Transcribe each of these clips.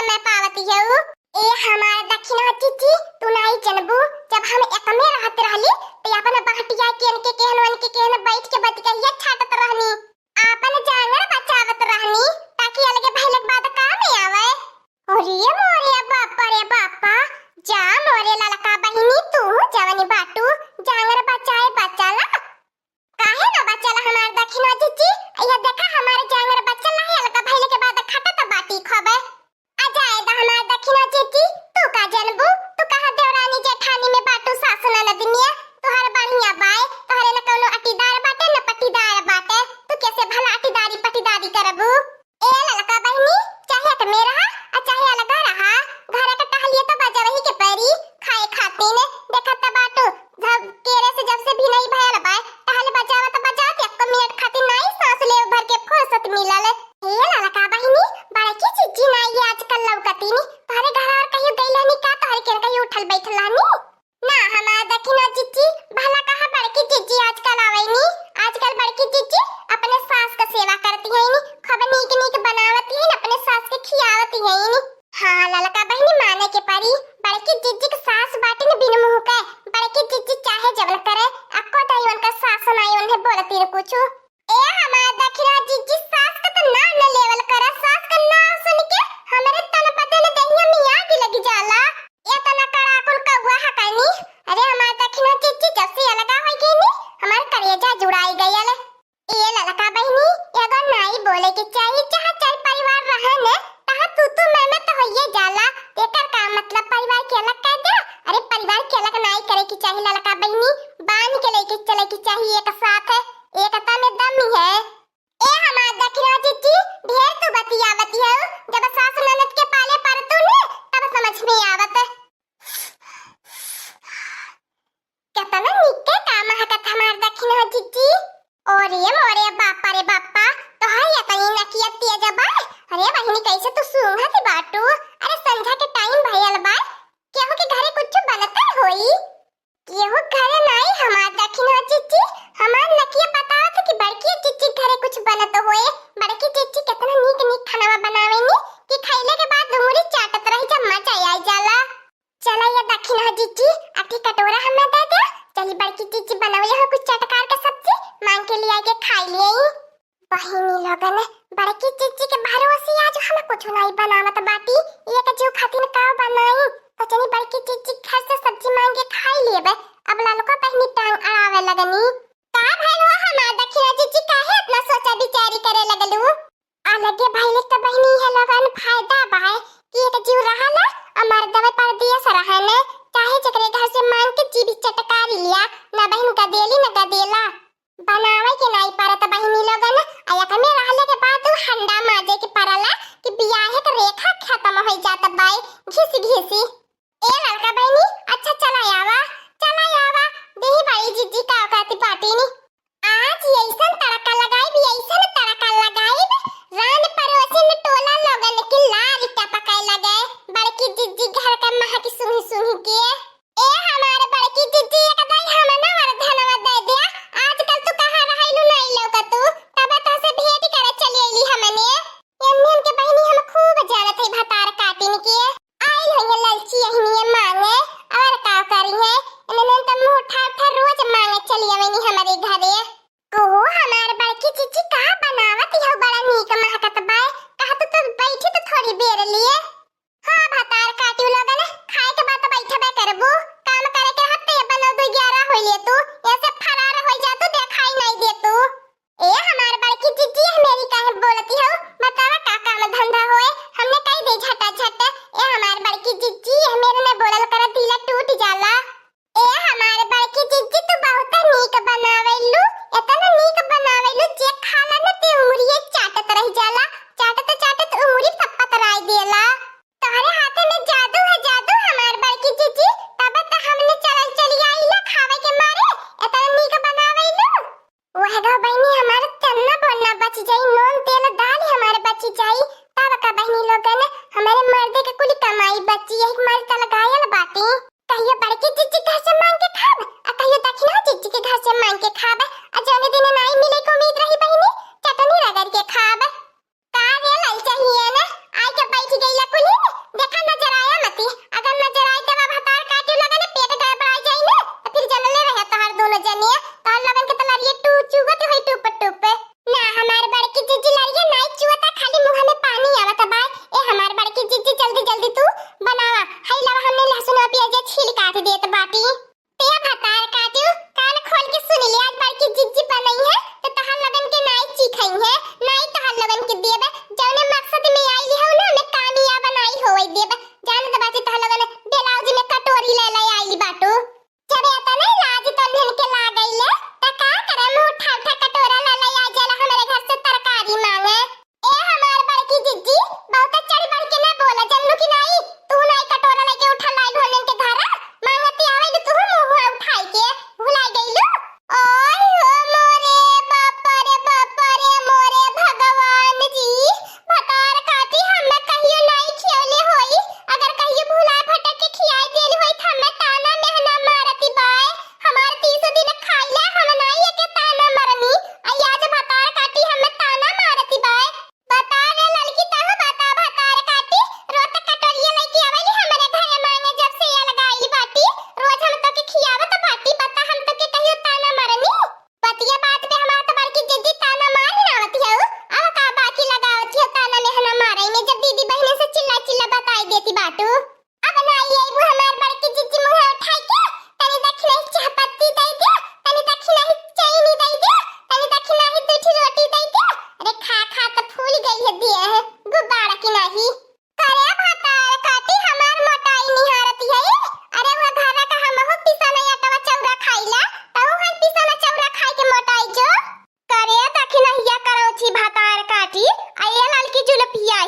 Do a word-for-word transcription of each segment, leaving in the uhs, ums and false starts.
मैं पावती हऊ। ए हमार दखिना जिज्जी, तू नाई जनबू, जब हम एकमे रहत रहली, त अपन बहटिया के इनके केहन, उनके केहन बैठ के बतिकहिया छाटत रहनी, आपन जांगर बचावत रहनी, ताकि अलगे भइले के बाद काम आवे। अरे मोरे बापा रे बापा, जा मोरे ललका बहिनी, तू जवनी बाटू, जांगर बचाए बचाला। काहे ना बचल हमार दखिना जिज्जी? या देखा हमार जांगर बचल नाही, अलगा भइले के बाद खटत बाटी खूबे। आ जाए दा हमार दखिना जिज्जी, तू का जनबू? तू कहाँ देवरानी जेठानी में बाटू सास ननद निया? तोहर बढ़िया बाय, तोहरे न कौनो अटीदार बाटे न पटीदार बाटे, तू कैसे भला अटीदारी पटीदारी करबू? ए ललका बहिनी, चाहे एकमे रहा आ चाहे अलगा रहा, घर के टहलिया तो बजवही के परी, खाए खातिर। देखत त बाटू, जब केरे से जब से भी नहीं भयल बा, टहल बजावत बजावत एको मिनट खातिर नाई सांस लेव भर के फुर्सत मिलल। ए ललका बहिनी, बड़की जिज्जी नाई आजकल लौकतीनी, तोहरे घर और कहियो गइल हनी का, तोहरे के कहियो उठल बैठल हनी? ना हमार दखिना जिज्जी, भला कहाँ बड़की जिज्जी आजकल आवैनी? आजकल बड़की जिज्जी अपने सास क सेवा करती हईनी, खूब नीक नीक बनावती हईन, अपने सास के खियावती हईनी। हाँ ललका बहिनी, माने के परी, बड़की जिज्जी के सास बाटिन बिन मुँह के, बड़की जिज्जी चाहे जवन करे, अक्को दाई उनका सास नाई उन्हें बोलती न कुछ। ए हमार दखिना जिज्जी, सास क त नाम न लेवल करा, सास क नाम सुन के हमरे तन बदन देहिया में आग लग जाला। एतना कड़ा कुल कौआ हकैनी। अरे हमार दखिना जिज्जी, जब से अलगा होइ गईनी, हमार करेजा जुड़ाई गयल। ए ललका बहिनी, एगो नाई बोले के चाही, जहाँ चार परिवार रहे न, तहाँ तू तू मैं मैं तो होइए जाला। एकर का मतलब परिवार के अलग कर दे? अरे परिवार के अलग नाई करे के चाही ललका बहिनी, बांध के लेके चले के चाही एक साथ, एकता में दम ही है। ए हमार दखिना जिज्जी, ढेर तू बतियावती हऊ, जब सास ननद के पाले पड़तू ने, तब समझ में आवत। केतना निक्के का महकत हमार दखिना जिज्जी। ओरे मोरे बापा रे बापा, तोहार एतनी नकिया तेज बा। अरे बहिनी, कैसे तू सूंघत बाटू? अरे संझा के टाइम भयल बा, केहू के घरे कुछ बनत होई। केहू घरे नाई हमार दखिना जिज्जी, हमार नकिया बतावत कि बड़की जिज्जी घरे कुछ बनत होए। बड़की जिज्जी केतना नीक नीक खानवा बनावेनी कि खइले के बाद उंगली चाटत रही जा, मजा आ जाला। चला ये दखिना जिज्जी, अठी कटोरा हमें दे दे। चली बड़की जिज्जी बनवले हो कुछ चटकार के सब्जी, मांग के लिया के खाई लियाई। बहिनी लोगन, बड़की जिज्जी के भरोसे आज हम कुछ नाई बनावत बाटी। एक जीव खातिर का बनाई? तो चली बड़की जिज्जी घर से सब्जी मांग के खाई लेबे। अब ललको बहिनी टांग अड़ावे लगनी। का भइल हो हमार दखिना जिज्जी, काहे इतना सोचा विचारी करे लगलू? अलगे भइले त बहिनी है लोगन फायदा बा कि एक जीव रहला, आ मर्दवे परदेस रहने, चाहे जेकरे घर से मांग के जीभी चटकारी लिया, ना बहिन गदेली ना गदेला। बनावे के नाई परत बहिनी लोगन, आ एकमे रहले के बाद उ हंडा माजे के परला कि बियाहे के रेखा खतम होइ जात बाय घिसी घिसी। ए ललका बहिनी, अच्छा चला आवा, चला आवा, देही बड़ी जिज्जी का औकाती पाटीनी। आज ऐसन तड़का लगाइब, ऐसन तड़का लगाइब, रान पड़ोसिन टोला लोगन की लार टपकाए लगे, बड़की जिज्जी घर के महक सूंघी सूंघी के। ए हमार बड़की जिज्जी, एक दाई हम ना वरधनवा दे दिया। आजकल तू कहाँ रहलू, नाई लौकतू, तब तोसे भेंट करे चली अइली हमने। एन्ने उनके बहिनी हम खूब जानत है भतार काटिन के। आइल होइहे ललची अहिनिये मांगे, और का करिहे? एन्ने तो मुंह उठा उठा रोज मांगे चली आवेनी हमरे घरे। ओहो हमार बड़की जिज्जी, का बनावत हो, बड़ा नीक महकत बाय। कहा तू तो बैठी तो थोड़ी बेर लिए। हाँ, भतार काटियो लोगन, खाए के बाद बैठबे करबू, काम करे के हफ्ते बनल दू ग्यारह होइए तू, ऐसे फरार होइ जा तू, देखाई नहीं दे तू। ए हमार बड़की जिज्जी, हमेरी काहे बोलती हो? बतावा का काम धंधा होए, हमने कही दे झटा झट। ए हमार बड़की जिज्जी, हमेरे ने बोलल कर, दिल टूट जाला। ए हमार बड़की जिज्जी, तू बहुत नीक बनावेलू, इतना नीक बनावेलू, जे खाला न ते उंगलिये चाटत रह जाला, चाटत चाटत उंगली सब पतराई देला। तोहरे हाथे में जादू है जादू हमार बड़की जिज्जी, तब त हमने चलल चली आइला खावे के मारे, इतना नीक बनावेलू। वह गा बहिनी, हमार तन्ना बोलना बच जाई, नून तेल दाल हमार बच जाई, तब का बहिनी लोगन, हमारे मर्दे के कुल कमाई बची, यही मारे तलगायल बाटी। कहियो बड़की जिज्जी घर से मांग के खाब, आ कहियो दखिना जिज्जी के घर से मांग के खाब, आ जौने दिन नाई मिले के उम्मीद रही बहिनी, चटनी रगड़ के खाब। का रे ललचहिया ने, आइ के बैठ गइला कुली ने,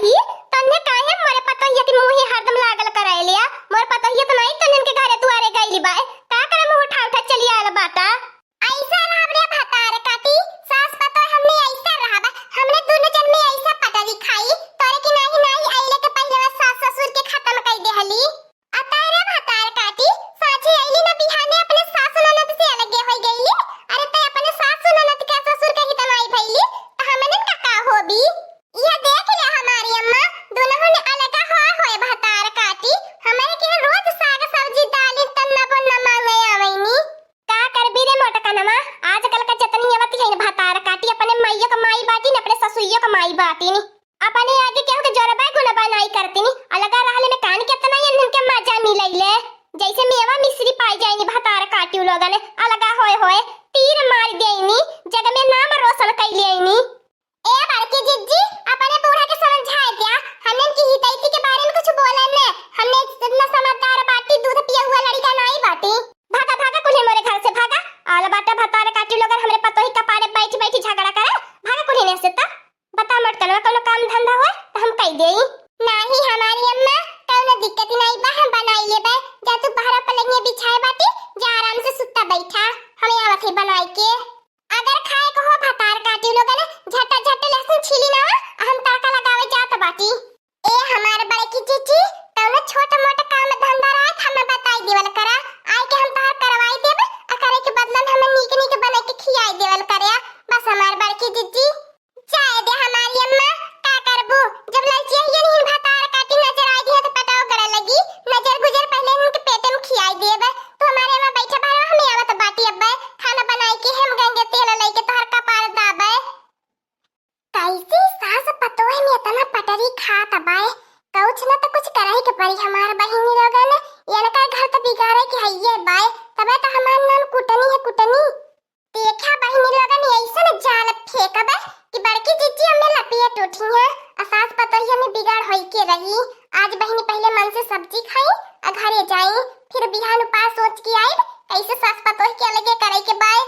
ई तन्ने काहे मोरे पतोहिया के मुँहे हरदम लागल करैलिया? मोरे पतोहिया त नाहीं तन्ने के घरे दुआरे गइली बा। का करे मुँह उठा उठा चली आयल बाटा? ऐसा रहब रे भतार काटी, सास पतोह हमने ऐसा रहब, हमने दुनो जन में ऐसा पटरी खाई, तोरे की नाहीं नाहीं अइले के पहिले बस सास ससुर के खतम कइ देहली। अतरे भतार काटी, साझे अइली न बिहाने अपने सास ननद से अलगे होइ गइली। अरे तै अपने सास ननद के ससुर के हितनाई भइली, त हमनन का का होबी? यह देख ले हमारी अम्मा, दुनहुन अलगा होइ होइ भतार काटी, हमरे के रोज साग सब्जी दालिन तन्ना बन्ना मांगे आवैनी। का करबी रे मोटकनमा, आजकल का जतनी अवती है न भतार काटी, अपने माइयो का माई बाटी न अपने ससुइयो का माई बाटी नी। अपने आगे केहू के जोरबा गुनबा नाई करती नी, अलगा रहले में कान केतना इन्हन के मजा मिलैले। जैसे मेवा मिश्री पाई जाइनी भतार काटी उ लोगन, अलगा होए होए तीर मार देइनी, जग में नाम रोशन कैले आइनी। ए बड़की जिज्जी, अपने बूढ़ा के समझाए द्या, हमनन की हितैती के बारे में कुछ बोले ने, हमने इतना समझदार बाटी, दूध पिए हुआ लड़का नाई बाटी। भागा, भागा कुल्हे मोरे घर से, भागा। आल बाटा भतार काटी लोगन हमरे पतोही कपारे बैठ बैठ झगड़ा करे, भागा कुल्हे ने से त। बता मोटकनवा, कौनो काम धंधा होए त हम कई देई। नाही हमारी अम्मा, कौनो दिक्कत नाई बा, हम बनाई लेबे। जा तू बहरा पलंगिया बिछाए बाटी, जा आराम से सुत्ता बैठा, हमें आवत है बनाई के। अगर खाए को हो भतार काटी लोगन, झटा झट लहसुन छीली ना, हम तड़का लगावे जात बाटी। ए हमार बड़की जीजी, कौनो छोट मोट काम धंधा रहे त हमें बताई देवल करा, आए के हम तोहार करवाई देब, आ करे के बदला में हमें नीक नीक बने के खियाई देवल करे। बस हमार बड़की जीजी, जाए दे हमारी अम्मा, का करबू, जब ललचिया ही नहीं भतार काटी नजर आई दिया तो पटाव गड़ा लगी, नजर गुजर पहले इनके पेट में खियाई देब। तू हमारे अम्मा बैठा बारो, हमें आवत बाटी अब्बे, खाना बनाई के हम गंगे तेल लेके तोहर कपार दाबे। कैसी सास पतोह में इतना पटरी खात बाय, कुछ न त कुछ करही के परी हमार बहिनी लोगन, इनका घर त बिगाड़े के हइये बाय, तबे त हमार नाम कुटनी है कुटनी। देखा बहिनी लोगन, ऐसन जाल फेंकबे कि बड़की जिज्जी हमें लपेट उठी है, आ सास पतोहिया में बिगाड़ होई के रही। आज बहिनी पहले मन से सब्जी खाई, आ घरे जाई, फिर बिहान उपाय सोच के आई, कैसे सास पतोह के अलगे करे के बाय।